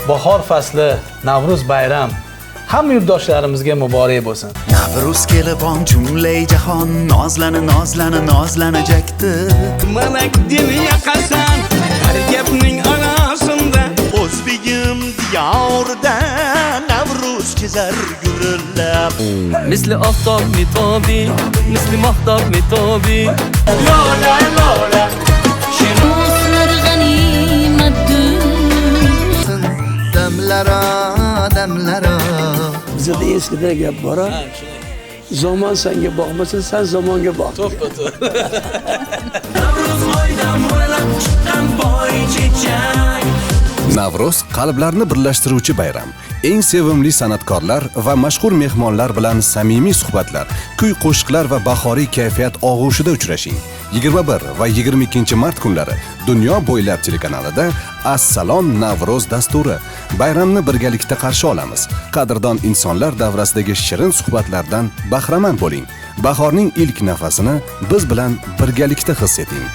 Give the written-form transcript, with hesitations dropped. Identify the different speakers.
Speaker 1: Bahor fasli, Navruz bayram hamma yurtdoshlarimizga muborak bo'lsin.
Speaker 2: Navruz kelib on jumlay jahon nozlani nozlani nozlanajakdi.
Speaker 3: Malak dil yaqasan har gapning arasında.
Speaker 4: O'zbegim diyorida Navruz kezar gurillab.
Speaker 5: Misli oftob mitobi, misli mahtob mitobi.
Speaker 3: Lola lola.
Speaker 6: Do'stlar g'animatdir.
Speaker 7: Damlara damlara.
Speaker 8: Bizada eskida gap bor. Zamon senga boqmasa, sen zamonga boq.
Speaker 3: Navruz oyda mo'ralab chiqqan boy chechak.
Speaker 9: Navruz qalblarni birlashtiruvchi bayram. Eng sevimli san'atkorlar va mashhur mehmonlar bilan samimiy suhbatlar, kuy-qo'shiqlar va bahoriy kayfiyat og'ushida uchrashing. 21 va 22-mart kunlari dunyo bo'ylab telekanalida Assalom Navro'z dasturi. Bayramni birgalikda qarshi olamiz. Qadrdon insonlar davrasidagi shirin suhbatlardan bahramand bo'ling. Bahorning ilk nafasini biz bilan birgalikda his eting.